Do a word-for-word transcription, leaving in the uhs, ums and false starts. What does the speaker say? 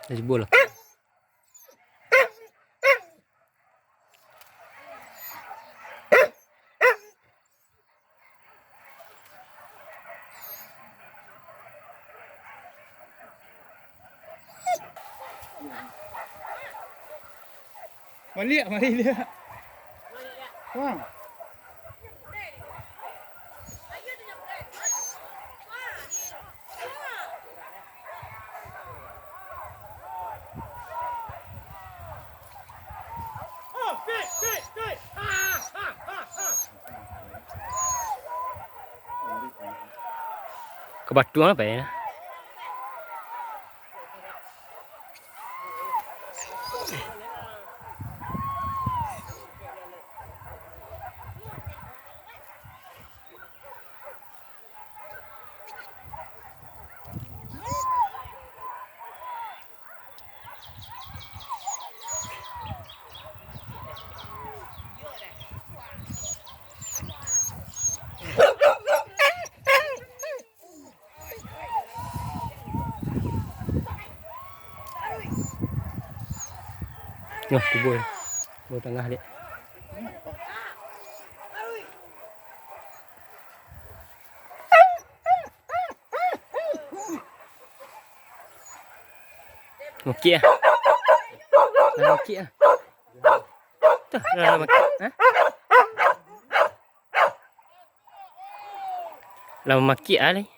Dah jebol lah. Baliak, mari liak. Wah. Ka batuang apo yo? Noh, kubua. Kubua tangah, dek. Mukik ah. Lah mukik ah. Tuh, lah, lah mukik. Hah? Lah mukik ah, lai.